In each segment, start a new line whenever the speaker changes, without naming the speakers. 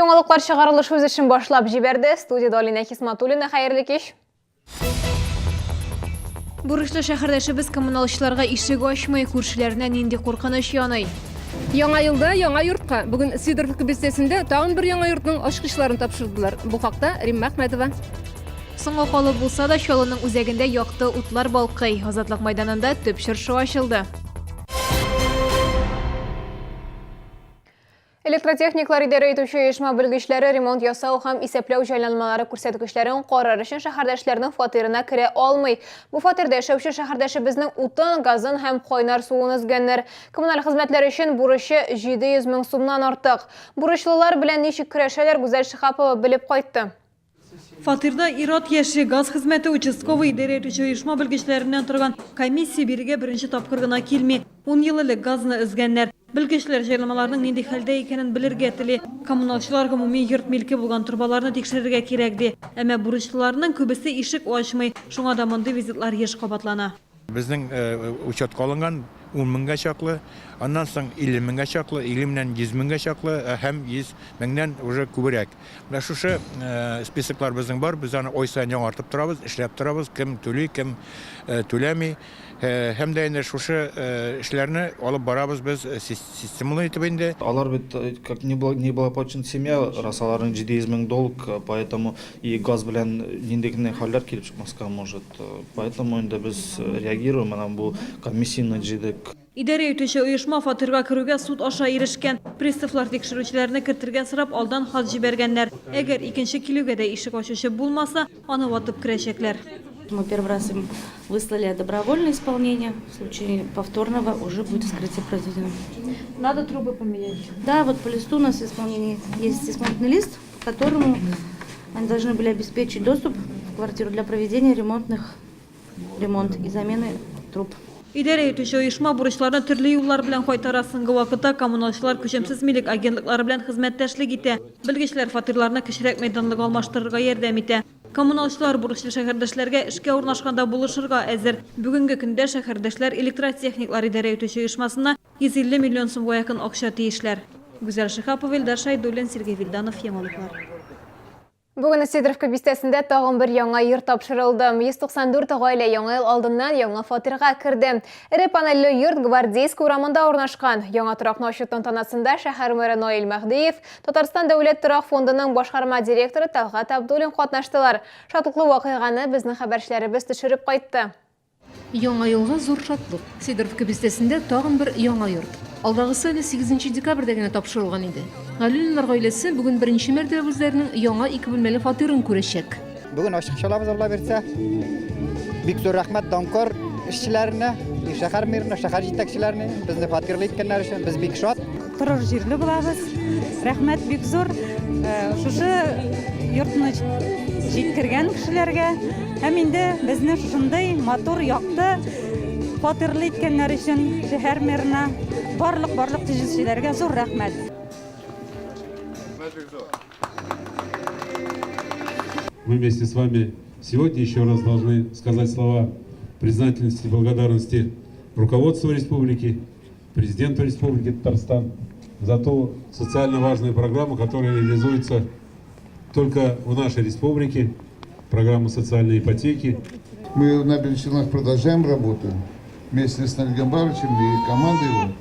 Яңалыклар чыгарылыш үз эшен башлап җибәрде. Студиядә Алинә Хисматуллина. Хәерле кич. Бурычлы шәһәрдәшебез коммуналчыларга ишек ачмый, күршеләренә нинди куркыныч яный?
Яңа елда яңа йортка. Бүген Сидоровка бистәсендә тагын бер яңа йортның ачкычларын тапшырдылар. Бу хакта Римма Әхмәтова.
Соңга калып булса да, Чаллының үзәгендә якты утлар балкый. Азатлык майданында төп чыршы ачылды. Электротехниклар идарә итүче оешма белгечләре ремонт ясау һәм исәпләү җайланмалары күрсәткечләрен карар өчен шәһәрдәшләрнең фатирына керә алмый. Бу фатирда яшәүче шәһәрдәшебезнең утын, газын һәм кайнар суын өзгәннәр. Коммуналь хезмәтләр өчен бурычы 700 мең сумнан артык. Бурычлылар белән ничек көрәшәләр, Гүзәл Шиһапова белеп кайтты.
Фатирда ир-ат яши. Газ хезмәте участковый идарә итүче оешма белгечләреннән торган комиссия бирегә беренче тапкыр гына килми. Ун ел элек газны өзгәннәр. Белгечләр җайланмаларның нинди хәлдә икәнен белергә тели. Коммуналчылар гомуми йорт милке булган торбаларны тикшерергә кирәк, ди. Әмма бурычлыларның күбесе ишек ачмый. Шуңа да мондый визитлар еш кабатлана.
Безнең учетка алынган 10 меңгә чаклы, аннан соң 50 меңгә чаклы, 50 меңнән 100 меңгә чаклы һәм 100 меңнән уже күбрәк. Менә шушы списоклар безнең бар, без аны ай саен яңартып торабыз, эшләп торабыз, кем түли, кем түләми. Һәм дә инде шушы эшләрне алып барабыз без системалы итеп инде.
Алар бит как неблагополучная семья, раз аларның 700 мең долг, поэтому и газ белән нинди генә хәлләр килеп чыкмаска может. Поэтому инде без реагируем, менә бу комиссияне җыйдык.
Идарә итүче оешма фатирга керүгә суд аша ирешкән. Приставлар тикшерүчеләрне кертергә сорап алдан хат җибәргәннәр. Әгәр икенче килүгә дә ишек ачучы булмаса, аны ватып керәчәкләр.
Мы первый раз им выслали добровольное исполнение, в случае повторного уже будет вскрытие произведено.
Надо трубы поменять?
Да, вот по листу у нас исполнение есть исполнительный лист, по которому они должны были обеспечить доступ в квартиру для проведения ремонтных ремонт и замены труб.
Идарә итүче оешма бурычларны төрле юллар белән кайтара. Соңгы вакытта коммуналчылар күчемсез милек агентлыклары белән хезмәттәшлек итә. Белгечләр фатирларны кечерәк мәйданлыга алмаштырырга ярдәм итә. Коммуналчылар бурычлы шәһәрдәшләргә эшкә урнашканда булышырга әзер. Бүгенге көндә шәһәрдәшләр электротехниклар идарә итүче оешмасына 150 миллион сумга якын акча тиешләр. Гүзәл Шиһапова, Илдар Шәйдуллин, Сергей Вильданов, Яңалыклар.
Бүген Сидоровка бистәсендә тагын бер яңа йорт тапшырылды. 194 гаилә яңа ел алдыннан яңа фатирга керде. Эре панельле йорт Гвардейск урамында урнашкан. Яңа торакны ачу тантанасында шәһәр мэры Наил Мәһдиев, Татарстан дәүләт торак фондының башкарма директоры Тәлгать Абдуллин катнаштылар. Шатлыклы вакыйганы безнең хәбәрчеләребез төшереп кайтты.
Яңа елга зур шатлык. Сидоровка бистәсендә тагын бер яңа йорт. Алдагысы әле 8 декабрьдә генә тапшырылган иде. Галиуллиннар гаиләсе бүген беренче мәртәбә үзләренең яңа ике бүлмәле фатирын күрәчәк.
Бүген ачык чалабыз, Алла бирсә. Бик зур рәхмәт Данкор эшчеләренә, шәһәр мэрына, шәһәр җитәкчеләренә, безне фатирлы иткәннәр өчен без бик шат.
Торыр җирле булабыз. Рәхмәт бик зур. Э, шушы йортны җиткергән кешеләргә һәм инде безне шушындый матур, якты фатирлы иткәннәр өчен шәһәр мэрына, барлык барлык төзүчеләргә зур рәхмәт.
Мы вместе с вами сегодня еще раз должны сказать слова признательности и благодарности руководству республики, президенту Республики Татарстан за ту социально важную программу, которая реализуется только в нашей республике, программу социальной ипотеки.
Мы в Набережных Челнах продолжаем работу вместе с Наилем Гамбаровичем и командой его.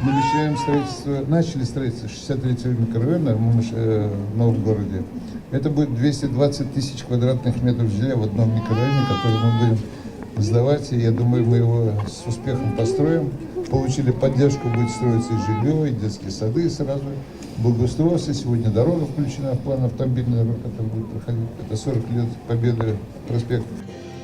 Мы начинаем строительство, начали строительство 63-го микрорайона в э, новом городе. Это будет 220 тысяч квадратных метров жилья в одном микрорайоне, который мы будем сдавать. И я думаю, мы его с успехом построим. Получили поддержку, будет строиться и жилье, и детские сады сразу. Благоустройство. Сегодня дорога включена в план автомобильной дороги, которая будет проходить. Это 40 лет Победы проспект.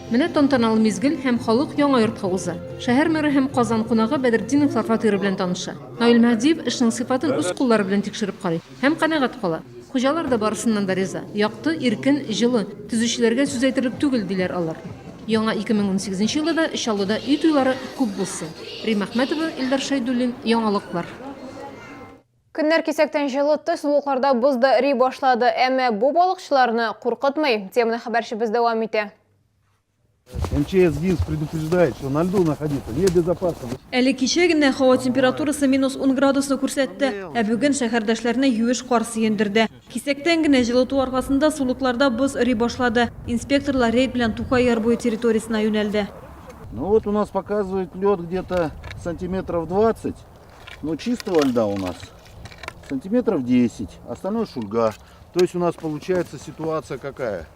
Менә тантаналы мизгел һәм халык яңа йортка уза. Шәһәр мэры һәм Казан кунагы Бәдретдиновлар фатиры белән таныша. Наил Мәһдиев эшнең сыйфатын үз куллары белән тикшереп карый һәм канәгать кала. Хуҗалар да барысыннан да риза. Якты, иркен, җылы. Төзүчеләргә сүз әйтерлек түгел, диләр алар. Яңа 2018 елда да Чаллыда өй туйлары күп булсын. Римма Әхмәтова, Илдар Шәйдуллин, Яңалыклар.
Көннәр кисәктән җылытты, сулыкларда боз да эри башлады. Әмма бу балыкчыларны куркытмый. Теманы хәбәрчебез дәвам итә.
МЧС ГИНС предупреждает, что на льду находиться небезопасно.
Әле кичә генә һава температурасы минус 10 градусны күрсәтте, ә бүген шәһәрдәшләрне юеш кар сөендерде. Кисәктән генә җылыту аркасында сулыкларда боз эри башлады. Инспекторлар рейд белән Тукай яр буе территориясенә юнәлде.
Ну вот у нас показывает лед где-то сантиметров 20, но чистого льда у нас сантиметров 10, остальное шульга. То есть у нас получается ситуация какая?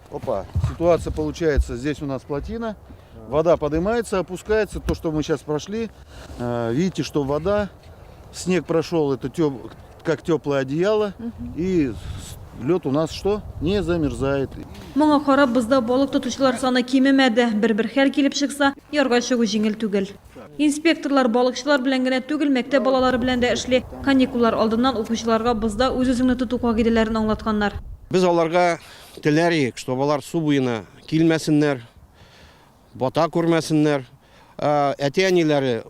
Опа, ситуация получается, здесь у нас плотина, вода поднимается, опускается, то, что мы сейчас прошли, видите, что вода, снег прошел, это как теплое одеяло, и лед у нас что? Не замерзает.
Моңа карап, бозда балык тотучылар саны кимемәде. Бер-бер хәл килеп чыкса, ярга чыгу җиңел түгел. Инспекторлар балыкчылар белән генә түгел, мәктәп балалары белән дә эшли. Каникуллар алдыннан укучыларга бозда үз-үзеңне тоту кагыйдәләрен аңлатканнар.
Без аларга теләр идек, чтобы алар су буена килмәсеннәр, бата күрмәсеннәр, әти-әниләре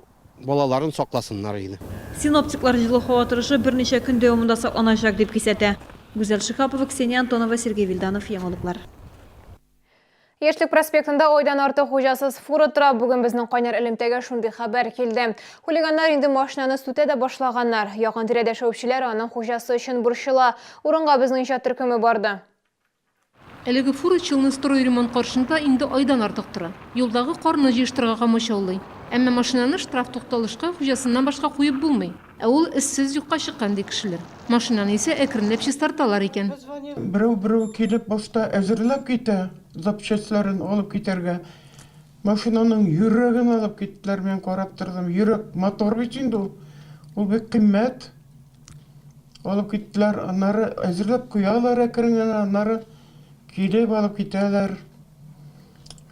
балаларын сакласыннар иде.
Синоптиклар җылы һава торышы берничә көн дәвамында сакланачак, дип кисәтә. Гүзәл Шиһапова, Ксения Антонова, Сергей Вильданов, Яңалыклар.
Яшьлек проспектында айдан артык хуҗасыз фура тора. Бүген безнең кайнар элемтәгә шундый хәбәр килде. Хулиганнар инде машинаны сүтә дә башлаганнар. Якын тирәдә яшәүчеләр аның хуҗасы өчен борчыла. Урынга безнең иҗат төркеме барды.
Әлеге фура Челны-стройремонт каршында инде айдан артык тора. Юлдагы карны җыештырырга комачаулый. Әмма машинаны штраф тукталышка хуҗасыннан башка куеп булмый. Ә ул эзсез юкка чыккан, ди кешеләр. Машинаны исә әкренләп чистарталар икән.
Берәү-берәү килеп башта әзерләп китә, запчастьларын алып китәргә. Машинаның йөрәген алып киттеләр, мин карап тордым. Йөрәк мотор бит инде ул. Ул бик кыйммәт. Алып киттеләр, аннары әзерләп куялар әкрен генә, аннары килеп алып китәләр.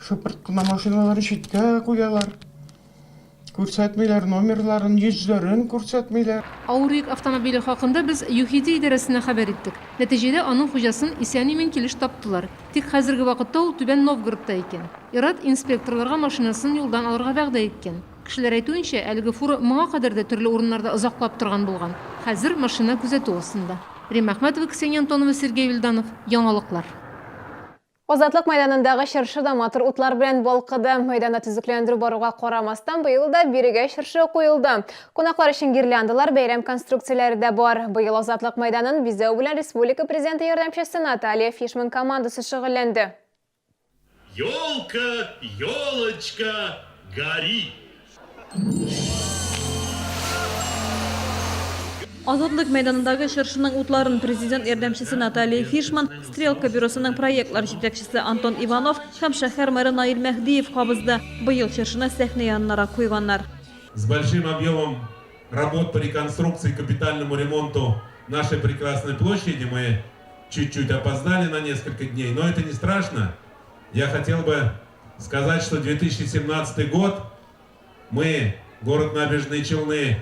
Шыпырт кына машиналарын читкә куялар. Күрсәтмиләр номерларын, йөзләрен күрсәтмиләр.
Авыр йөк автомобиле хакында без ЮХИДИ идарәсенә хәбәр иттек. Нәтиҗәдә аның хуҗасын исән-имин килеш таптылар. Тик хәзерге вакытта ул Түбән Новгородта икән. Ир-ат инспекторларга машинасын юлдан алырга вәгъдә иткән. Кешеләр әйтүенчә, әлеге фура моңа кадәр дә төрле урыннарда озаклап торган булган. Хәзер машина күзәтү астында. Римма Әхмәтова, Ксения Антонова, Сергей Вильданов. Яңалыклар.
Азатлык мәйданындагы чыршы да матур утлар белән балкыды. Мәйданда төзекләндерү баруга карамастан, быел да бирегә чыршы куелды. Кунаклар өчен гирляндалар, бәйрәм конструкцияләре дә бар. Быел Азатлык мәйданын бизәү белән республика Президенты ярдәмчесе Наталья Фишман командасы шөгыльләнде.
Елка, елочка, гори!
Азатлык мәйданындагы чыршының утларын Президент ярдәмчесе Наталья Фишман, Стрелка бюросының проектлар җитәкчесе Антон Иванов һәм шәһәр мэры Наил Мәһдиев кабызды. Быел чыршыны сәхнә янынарак куйганнар.
С большим объемом работ по реконструкции и капитальному ремонту нашей прекрасной площади мы чуть-чуть опоздали на несколько дней, но это не страшно. Я хотел бы сказать, что 2017 год мы, город Набережные Челны,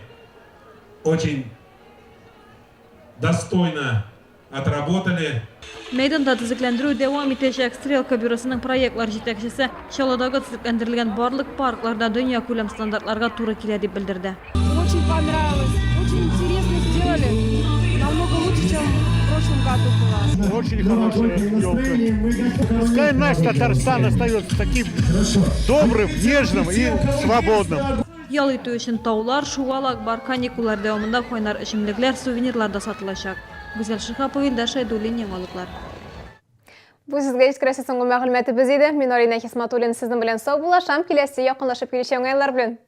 очень достойно отработали.
Мәйданда төзекләндерү дәвам итәчәк. Стрелка бюросының проектлар җитәкчесе Чаллыдагы төзекләндерелгән барлык парклар да дөньякүләм стандартларга туры килә дип белдерде.
Очень понравилось, очень интересно сделали, намного лучше, чем в прошлом году было.
Очень хорошая елка. Пускай наш Татарстан остается таким добрым, нежным и свободным.
Ял итү өчен таулар, шугалак бар. Каникуллар дәвамында кайнар эчемлекләр, сувенирлар да сатылачак. Гүзәл Шиһапова, Илдар Шәйдуллин, Яңалыклар.
Бу сезгә җиткерәсе соңгы мәгълүматыбыз иде. Мин Арина Хисматуллина сезнең белән саубуллашам. Киләсе якынлашып килүче яңа еллар белән.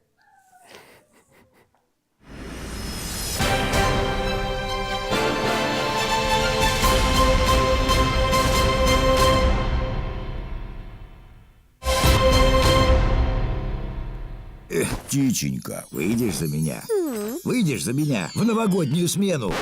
Эх, птиченька, выйдешь за меня? Выйдешь за меня в новогоднюю смену?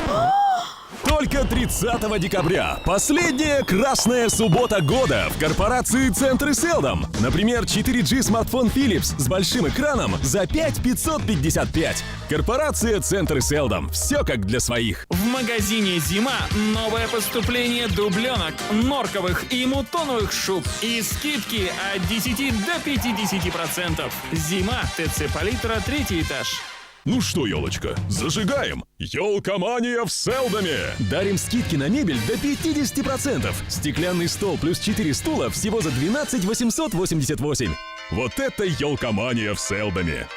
Только 30 декабря. Последняя красная суббота года в корпорации Центры Селдом. Например, 4G смартфон Philips с большим экраном за 5 555. Корпорация Центры Селдом. Все как для своих.
В магазине «Зима» новое поступление дубленок, норковых и мутоновых шуб. И скидки от 10 до 50%. «Зима», ТЦ «Палитра», третий этаж.
Ну что, елочка, зажигаем! Елкомания в Селдоме! Дарим скидки на мебель до 50%. Стеклянный стол плюс 4 стула всего за 12 888. Вот это елкомания в Селдоме!